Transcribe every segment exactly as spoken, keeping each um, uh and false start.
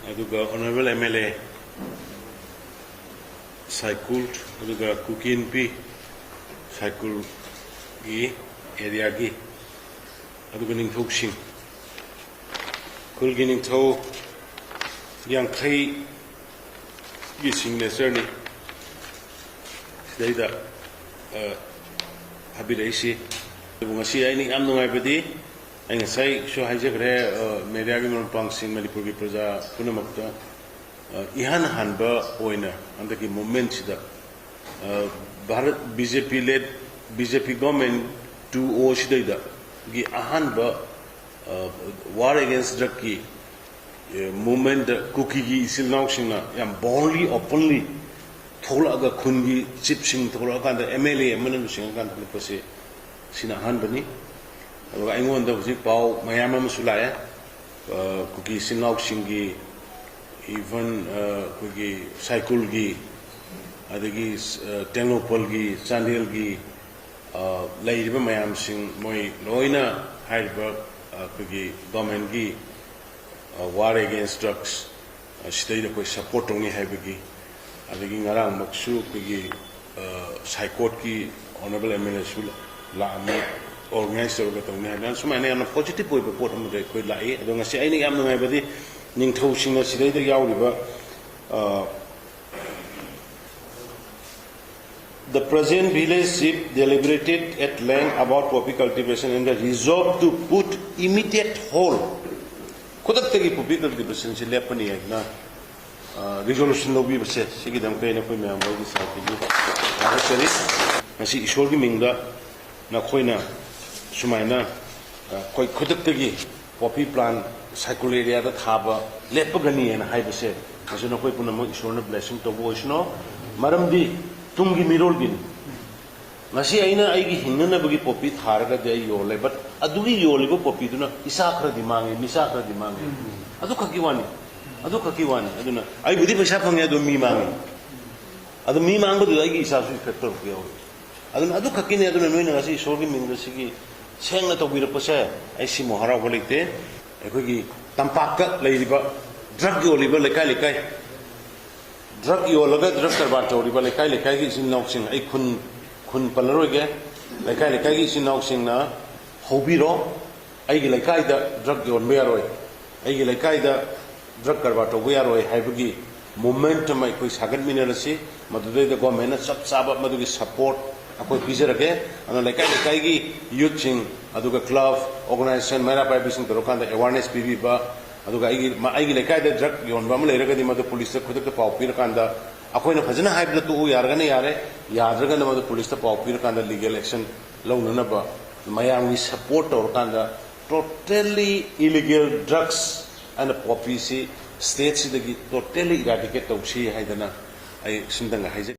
ꯑꯗꯨꯒ honourable M L A ꯁꯥꯏꯀꯨꯜ, ꯑꯗꯨꯒ ꯀꯨꯀꯤ ꯅꯨꯄꯤ ꯁꯥꯏꯀꯨꯜꯒꯤ ꯑꯦꯔꯤꯌꯥꯒꯤ, ꯑꯗꯨꯒ ꯅꯤꯡꯊꯧꯁꯤꯡ, ꯈꯨꯜꯒꯤ ꯅꯤꯡꯊꯧ ꯌꯥꯡꯈꯩꯒꯤ ꯁꯤꯒꯅꯦꯆꯔꯅꯤ ꯁꯤꯗꯩꯗ, ꯑ, ꯊꯥꯕꯤꯔꯛꯏꯁꯤ꯫ ꯑꯗꯨꯕꯨ ꯉꯁꯤ ꯑꯩꯅ ꯌꯥꯝ ꯅꯨꯡꯉꯥꯏꯕꯗꯤ, ꯑꯩ ꯉꯁꯥꯏꯁꯨ ꯍꯥꯏꯖꯈ꯭ꯔꯦ, ꯑ, ꯃꯦꯗꯤꯌꯥꯒꯤ ꯃꯔꯨꯞ ꯃꯄꯥꯡꯁꯤꯡ, ꯃꯅꯤꯄꯨꯔꯒꯤ ꯄ꯭ꯔꯖꯥ ꯄꯨꯝꯅꯃꯛꯇ, ꯑ, ꯏꯍꯥꯟ ꯍꯥꯟꯕ ꯑꯣꯏꯅ ꯍꯟꯗꯛꯀꯤ ꯃꯨꯚꯃꯦꯟꯁꯤꯗ, ꯑ, ꯚꯥꯔꯠ ꯕꯤ ꯖꯦ ꯄꯤ ꯂꯦꯗ, ꯕꯤ ꯖꯦ ꯄꯤ ꯒꯣꯔꯃꯦꯟ ꯇꯨ ꯑꯣ ꯁꯤꯗꯩꯗꯒꯤ ꯑꯍꯥꯟꯕ, ꯑ, ꯋꯥꯔ ꯑꯦꯒꯦꯟꯁ ꯗ꯭ꯔꯒꯀꯤ, ꯑ, ꯃꯨꯚꯃꯦꯟꯗ ꯀꯨꯀꯤꯒꯤ ꯏꯆꯤꯜ ꯏꯅꯥꯎꯁꯤꯡꯅ ꯌꯥꯝ ꯕꯣꯜꯂꯤ, ꯑꯣꯄꯟꯂꯤ ꯊꯣꯛꯂꯛꯑꯒ ꯈꯨꯟꯒꯤ ꯆꯤꯞꯁꯤꯡ ꯊꯣꯛꯂꯛꯑꯀꯥꯟꯗ, ꯑꯦꯝ ꯑꯦꯜ ꯑꯦ ꯑꯃꯅ ꯂꯨꯆꯤꯡꯉꯀꯥꯟꯗ ꯊꯣꯛꯂꯛꯄꯁꯦ ꯁꯤꯅ ꯑꯍꯥꯟꯕꯅꯤ꯫ ꯑꯗꯨꯒ ꯑꯩꯉꯣꯟꯗ ꯍꯧꯖꯤꯛ ꯄꯥꯎ ꯃꯌꯥꯝ ꯑꯃꯁꯨ ꯂꯥꯛꯑꯦ, ꯑ, ꯀꯨꯀꯤ ꯏꯆꯤꯜ ꯏꯅꯥꯎꯁꯤꯡꯒꯤ, even, ꯑ, ꯑꯩꯈꯣꯏꯒꯤ ꯁꯥꯏꯀꯨꯜꯒꯤ, ꯑꯗꯒꯤ, ꯑ, ꯇꯦꯡꯅꯧꯄꯜꯒꯤ, ꯆꯥꯟꯗꯦꯜꯒꯤ, ꯑ, ꯂꯩꯔꯤꯕ ꯃꯌꯥꯝꯁꯤꯡ, ꯃꯣꯏ ꯂꯣꯏꯅ ꯍꯥꯏꯔꯤꯕ, ꯑ, ꯑꯩꯈꯣꯏꯒꯤ ꯒꯣꯔꯃꯦꯟꯒꯤ, ꯑ, ꯋꯥꯔ ꯑꯦꯒꯦꯟꯁ ꯗ꯭ꯔꯒꯁ, ꯑ, ꯁꯤꯗꯩꯗ ꯑꯩꯈꯣꯏ ꯁꯞꯄꯣꯔꯠ ꯇꯧꯅꯤ ꯍꯥꯏꯕꯒꯤ, ꯑꯗꯒꯤ ꯉꯔꯥꯡꯃꯛꯁꯨ ꯑꯩꯈꯣꯏꯒꯤ, ꯑ, ꯁꯥꯏꯀꯣꯠꯀꯤ ꯑꯣꯅꯔꯦꯕꯜ ꯑꯦꯝ ꯑꯦꯜ ꯑꯦꯁꯨ ꯂꯥꯛꯑꯝꯃꯤ, ꯑꯣꯔꯒꯅꯥꯏꯖ ꯇꯧꯔꯒ ꯇꯧꯅꯤ ꯍꯥꯏꯗꯅ꯫ ꯁꯨꯃꯥꯏꯅ ꯌꯥꯝꯅ ꯄꯣꯖꯤꯇꯤꯚ ꯑꯣꯏꯕ ꯄꯣꯠ ꯑꯃꯗ ꯑꯩꯈꯣꯏ ꯂꯥꯛꯏ꯫ ꯑꯗꯣ ꯉꯁꯤ ꯑꯩꯅ ꯌꯥꯝ ꯅꯨꯡꯉꯥꯏꯕꯗꯤ, ꯅꯤꯡꯊꯧꯁꯤꯡꯅ ꯁꯤꯗꯩꯗ ꯌꯥꯎꯔꯤꯕ, ꯑ, The present village chief deliberated at length about poppy cultivation and the resolve to put immediate hold. ꯈꯨꯗꯛꯇꯒꯤ ꯄꯣꯄꯤ ꯀꯜꯇꯤꯚꯦꯁꯟꯁꯤ ꯂꯦꯞꯄꯅꯤ ꯍꯥꯏꯅ, ꯑ, ꯔꯤꯖꯣꯂꯨꯁꯟ ꯂꯧꯕꯤꯕꯁꯦ, ꯁꯤꯒꯤꯗꯃꯛꯇ ꯑꯩꯅ ꯑꯩꯈꯣꯏ ꯃꯌꯥꯝ ꯃꯣꯏꯒꯤ ꯁꯥꯏꯠꯇꯒꯤ ꯊꯥꯒꯠꯆꯔꯤ꯫ ꯉꯁꯤ ꯏꯁꯣꯔꯒꯤ ꯃꯤꯡꯗ ꯅꯈꯣꯏꯅ ꯁꯨꯃꯥꯏꯅ, ꯑ, ꯑꯩꯈꯣꯏ ꯈꯨꯗꯛꯇꯒꯤ ꯄꯣꯄꯤ ꯄ꯭ꯂꯥꯟ ꯁꯥꯏꯀꯨꯜ ꯑꯦꯔꯤꯌꯥꯗ ꯊꯥꯕ ꯂꯦꯞꯄꯒꯅꯤ ꯍꯥꯏꯅ ꯍꯥꯏꯕꯁꯦ, ꯃꯁꯤ ꯅꯈꯣꯏ ꯄꯨꯝꯅꯃꯛ ꯏꯁꯣꯔꯅ ꯕ꯭ꯂꯦꯁꯤꯡ ꯇꯧꯕ ꯑꯣꯏꯁꯅꯣ꯫ ꯃꯔꯝꯗꯤ ꯇꯨꯡꯒꯤ ꯃꯤꯔꯣꯜꯒꯤꯅꯤ꯫ ꯉꯁꯤ ꯑꯩꯅ ꯑꯩꯒꯤ ꯍꯤꯡꯅꯅꯕꯒꯤ ꯄꯣꯄꯤ ꯊꯥꯔꯒꯗꯤ ꯑꯩ ꯌꯣꯜꯂꯦ, but ꯑꯗꯨꯒꯤ ꯌꯣꯜꯂꯤꯕ ꯄꯣꯄꯤꯗꯨꯅ ꯏꯆꯥ ꯈꯔꯗꯤ ꯃꯥꯡꯉꯤ, ꯃꯤꯆꯥ ꯈꯔꯗꯤ ꯃꯥꯡꯉꯤ꯫ ꯑꯗꯨꯈꯛꯀꯤ ꯋꯥꯅꯤ, ꯑꯗꯨꯈꯛꯀꯤ ꯋꯥꯅꯤ꯫ ꯑꯗꯨꯅ ꯑꯩꯕꯨꯗꯤ ꯄꯩꯁꯥ ꯐꯪꯉꯦ, ꯑꯗꯨ ꯃꯤ ꯃꯥꯡꯉꯤ꯫ ꯑꯗꯨ ꯃꯤ ꯃꯥꯡꯕꯗꯨꯗ ꯑꯩꯒꯤ ꯏꯆꯥꯁꯨ ꯏꯐꯦꯛ ꯇꯧꯔꯛꯄ ꯌꯥꯎꯋꯤ꯫ ꯑꯗꯨꯅ ꯑꯗꯨꯈꯛꯀꯤꯅꯤ꯫ ꯑꯗꯨꯅ ꯅꯣꯏꯅ ꯉꯁꯤ ꯏꯁꯣꯔꯒꯤ ꯃꯤꯡꯗ ꯁꯤꯒꯤ ꯁꯦꯡꯅ ꯇꯧꯕꯤꯔꯛꯄꯁꯦ, ꯑꯩ ꯁꯤꯃꯨꯛ ꯍꯔꯥꯎꯕ ꯂꯩꯇꯦ꯫ ꯑꯩꯈꯣꯏꯒꯤ ꯇꯝꯄꯥꯛꯇ ꯂꯩꯔꯤꯕ ꯗ꯭ꯔꯒ ꯌꯣꯜꯂꯤꯕ ꯂꯩꯀꯥꯏ ꯂꯩꯀꯥꯏ, ꯗ꯭ꯔꯒ ꯌꯣꯜꯂꯒ ꯗ꯭ꯔꯒ ꯀꯔꯕꯥꯔ ꯇꯧꯔꯤꯕ ꯂꯩꯀꯥꯏ ꯂꯩꯀꯥꯏꯒꯤ ꯏꯆꯤꯟ ꯏꯅꯥꯎꯁꯤꯡ, ꯑꯩ ꯈꯨꯟ, ꯈꯨꯟ ꯄꯜꯂꯔꯣꯏꯒꯦ, ꯂꯩꯀꯥꯏ ꯂꯩꯀꯥꯏꯒꯤ ꯏꯆꯤꯟ ꯏꯅꯥꯎꯁꯤꯡꯅ ꯍꯧꯕꯤꯔꯣ꯫ ꯑꯩꯒꯤ ꯂꯩꯀꯥꯏꯗ ꯗ꯭ꯔꯒ ꯌꯣꯟꯕ ꯌꯥꯔꯣꯏ, ꯑꯩꯒꯤ ꯂꯩꯀꯥꯏꯗ ꯗ꯭ꯔꯒ ꯀꯔꯕꯥꯔ ꯇꯧꯕ ꯌꯥꯔꯣꯏ ꯍꯥꯏꯕꯒꯤ ꯃꯨꯚꯃꯦꯟꯠ ꯑꯃ ꯑꯩꯈꯣꯏ ꯁꯥꯒꯠꯃꯤꯟꯅꯔꯁꯤ꯫ ꯃꯗꯨꯗꯩꯗ ꯒꯣꯔꯃꯦꯟꯅ ꯆꯞ ꯆꯥꯕ ꯃꯗꯨꯒꯤ ꯁꯄꯣꯔꯠ ꯑꯩꯈꯣꯏ ꯄꯤꯖꯔꯒꯦ꯫ ꯑꯗꯨꯅ ꯂꯩꯀꯥꯏ ꯂꯩꯀꯥꯏꯒꯤ ꯌꯨꯠꯁꯤꯡ, ꯑꯗꯨꯒ ꯀ꯭ꯂꯕ, ꯑꯣꯔꯒꯅꯥꯏꯖꯦꯁꯟ, ꯃꯩꯔꯥ ꯄꯥꯏꯕꯤꯁꯤꯡ ꯇꯧꯔꯀꯥꯟꯗ ꯑꯦꯋꯥꯔꯅꯦꯁ ꯄꯤꯕꯤꯕ, ꯑꯗꯨꯒ ꯑꯩꯒꯤ, ꯑꯩꯒꯤ ꯂꯩꯀꯥꯏꯗ ꯗ꯭ꯔꯒ ꯌꯣꯟꯕ ꯑꯃ ꯂꯩꯔꯒꯗꯤ ꯃꯗꯨ ꯄꯨꯂꯤꯁꯇ ꯈꯨꯗꯛꯇ ꯄꯥꯎ ꯄꯤꯔꯀꯥꯟꯗ, ꯑꯩꯈꯣꯏꯅ ꯐꯖꯅ ꯍꯥꯏꯕꯗ ꯇꯣꯛꯎ ꯌꯥꯔꯒꯅ ꯌꯥꯔꯦ, ꯌꯥꯗ꯭ꯔꯒꯅ ꯃꯗꯨ ꯄꯨꯂꯤꯁꯇ ꯄꯥꯎ ꯄꯤꯔꯀꯥꯟꯗ ꯂꯤꯒꯦꯜ ꯑꯦꯛꯁꯟ ꯂꯧꯅꯅꯕ ꯃꯌꯥꯝꯒꯤ ꯁꯄꯣꯔꯠ ꯇꯧꯔꯀꯥꯟꯗ totally illegal drugs and poppyꯁꯤ ꯁ꯭ꯇꯦꯠꯁꯤꯗꯒꯤ totally eradicate ꯇꯧꯁꯤ ꯍꯥꯏꯗꯅ ꯑꯩ ꯁꯤꯝꯇꯪꯒ ꯍꯥꯏꯖꯒꯦ꯫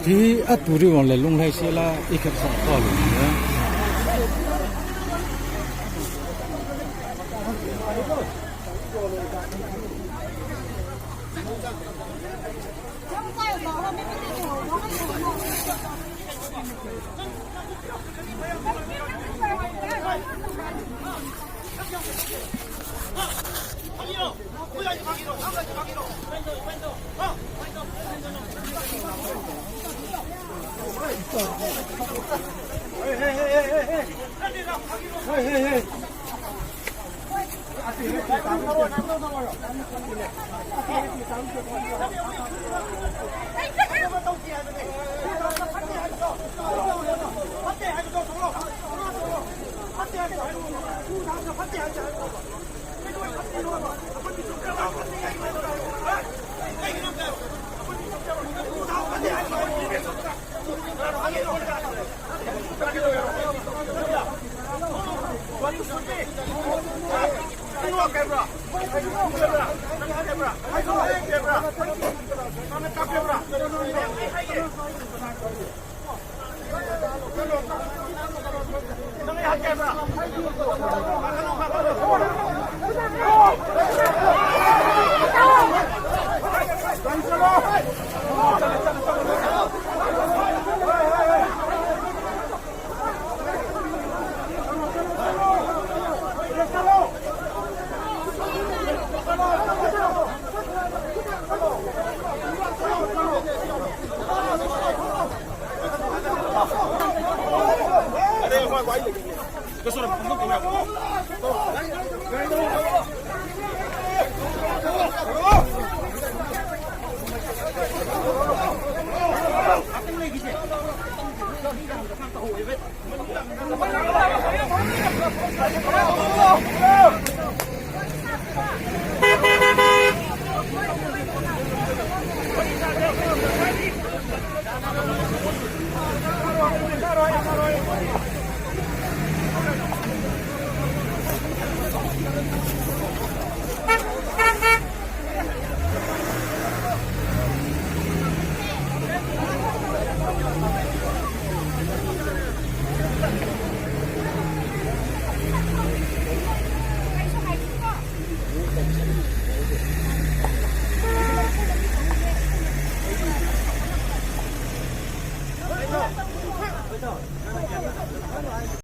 Hi aturi won le lung lai sela ikhat sa ko lu ya.